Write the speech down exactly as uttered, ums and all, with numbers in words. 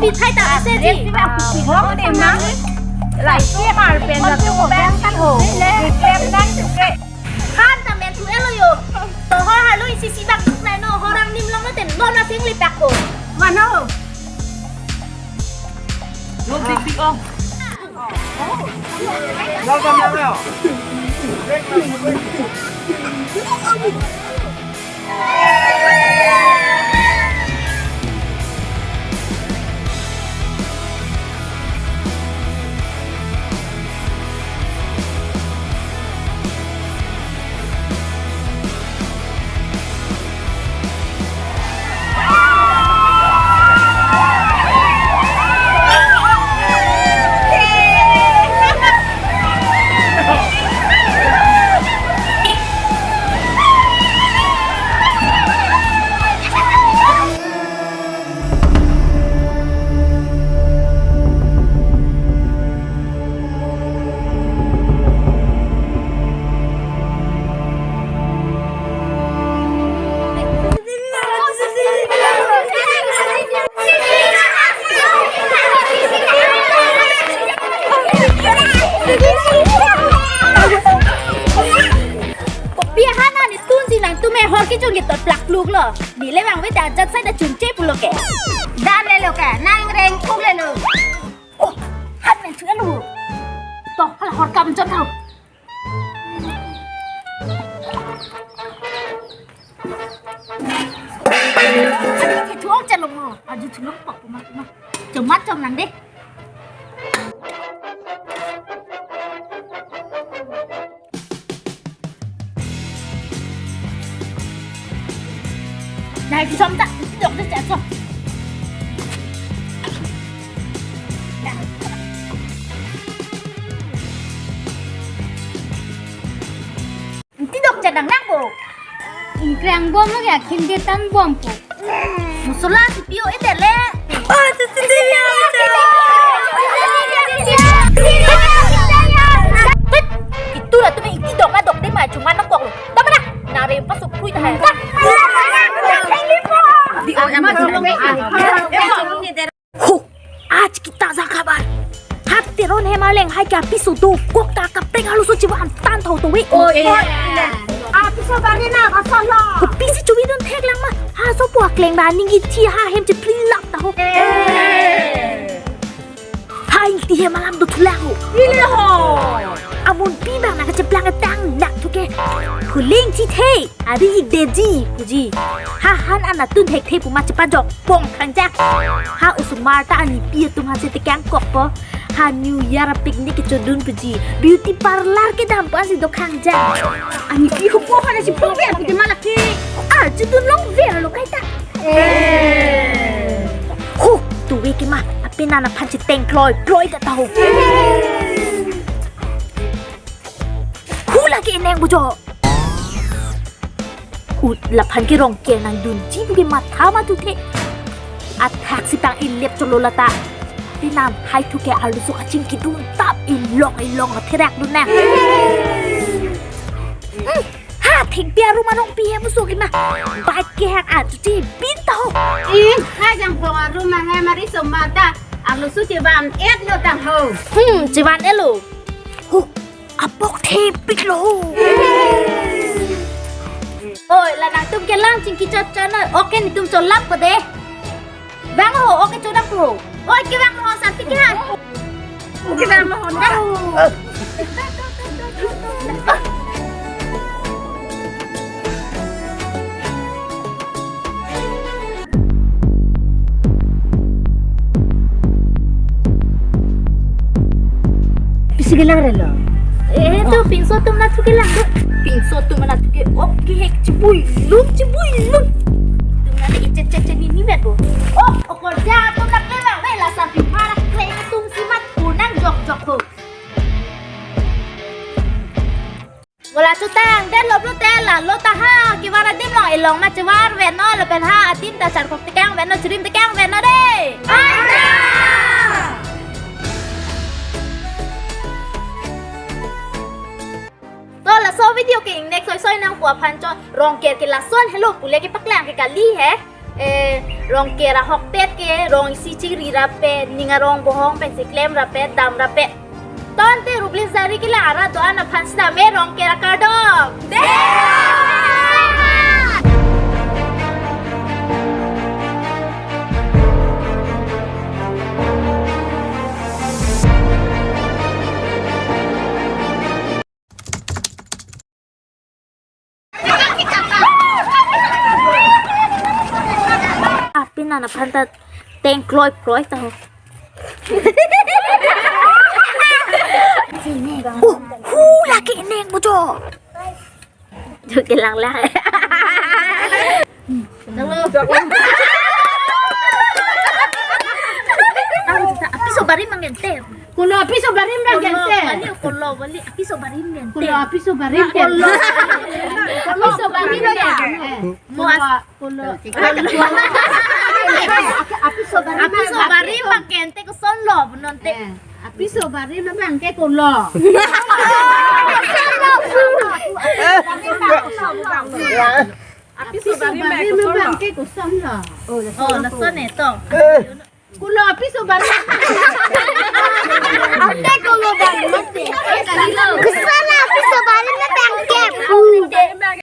Pithai ta ase ji. Hong te ma. Lai ke mar pen la tu bang kan ho. Ke klem nang tu ke. Han ta men tu elo yo. To ho halo isi si bak tuk nai no, ho rang nim long no ten lo na sing li pak ko. Mano. Lo big big ong. Welcome, welcome. Kopi ahan nelitum si nangtum e hor kechun ketot plak pluk lo. Neli le bang ve ta jat sai ta chunche pulo ke. Dan le lo ke, nang reng kuk le lo. Oh, han nang chu lo. To, hala hor kam chot tau. Adi ke chuang chalong mo. Aju chulong pak puma puma. Chomat chom nang de. Nai, chom ta, dok de chom. Nai. Inti dok chadang nang po. Ingkrang bom lagi akhim dia tan bom po. Musola si pio ite le. Oh, si, si, si, si, si. Itu lah tu me inti dok ma dok de ma cuma nang kok. Tama na. Nare pasuk pui ta hai. Di oh, ama. Ho, aaj ki taza khabar. Hat Teron hem aleng hai ke apiso dokok ta kaprek arloso chevan tan tho to we. Oh, iya. Apiso bari na kasala. Kopisi chevi dun thek lang ma. Ha sopo akleng ba ning ithi ha hem chepri lak ta ho. Eh. Ha ingti hem alam dothu lang ho. Ile ho. Amun pi bang na kacheplang tang lak thu ke. Huling chithe. Ari ik deji, puji. Ha han an atun thekthe puma chepajok pong khangjak. Ha osomar ta anipi atum ha si tekang kokpo. Ha New Year picnic kechodun puji. Beauty parlor kedam pu ansi do khangjak. Anipi ho po ha na si po be anipi malaki. Ah, chodun long ve lo kaita. Eh. Ho, tu ve ke ma, ape nana phan si teng kloi, kloi ta ta ho. Hu lake ineng bujo. Ut laphan ke Rongker nangdunji pu ke matha matuthe. Athak sitang ilep cholo lata. Tinam hai thu ke arloso kaching kidun tap ilong ilong therak dun na. Hmm, ha thengpi arum arong pi hem so ke ma. Bike ke hak atu chi bin ta ho. Ih, ha jang pong arum ma hai mari somar ta. Arloso chevan et lo tang ho. Hmm, chevan et lo. Hu. Apok thepik lo. Oi, la nangtum kelang chingki chot chot na. Oke, netum cholap ko de. Bang ho, oke chodang ho. Oi, ke bang ho, santi ke ha. Ke bang ho, dah. Pisi kelang re lo. Eh, to pinso atum na thu kelang do. Pinso atum na thu ke, oke, hek chibui lum, chibui lum. Tum na le ichet chet chet ni ni met bo. Oh, okorja atum na kelang, ve la sa pi para kle atum si mat unang jok jok ho. Wala chutang, det lo blote la lo ta ha, kevan adim long ilong ma chevar ven no, lapen ha adim ta charkok tekang ven no, chirim tekang ven no de. Anta! To laso video ke ingnek soi soi nang pu aphan chot, Rongker ke lason helo pule kepaklang ke kali he. Eh, Rongker ahokpet ke rong isi chingri rapet, ning arong bohong pensi klem rapet, dam rapet. Tangte rublis jari ke la arat do-an aphan sitame Rongker akardom. Apin nana phanta teng kloi kloi ta ho. Uh, hu lagi neng bojo. Juk kelang lang. Apiso barim abang ke ente. Kolo apiso barim abang ke ente. Kolo bali, kolo bali, apiso barim abang ke ente. Kolo apiso barim abang ke ente. Kolo. Apiso barim abang ke ente. Mo as- Kolo. Apiso barim abang ke ente kosonlo, non te. Eh, apiso barim abang ke kolo. Apiso barim abang ke kosonlo. Oh, lason eh to. Kolo apiso barim. Ante kolo abang mati. Koson apiso barim abang ke.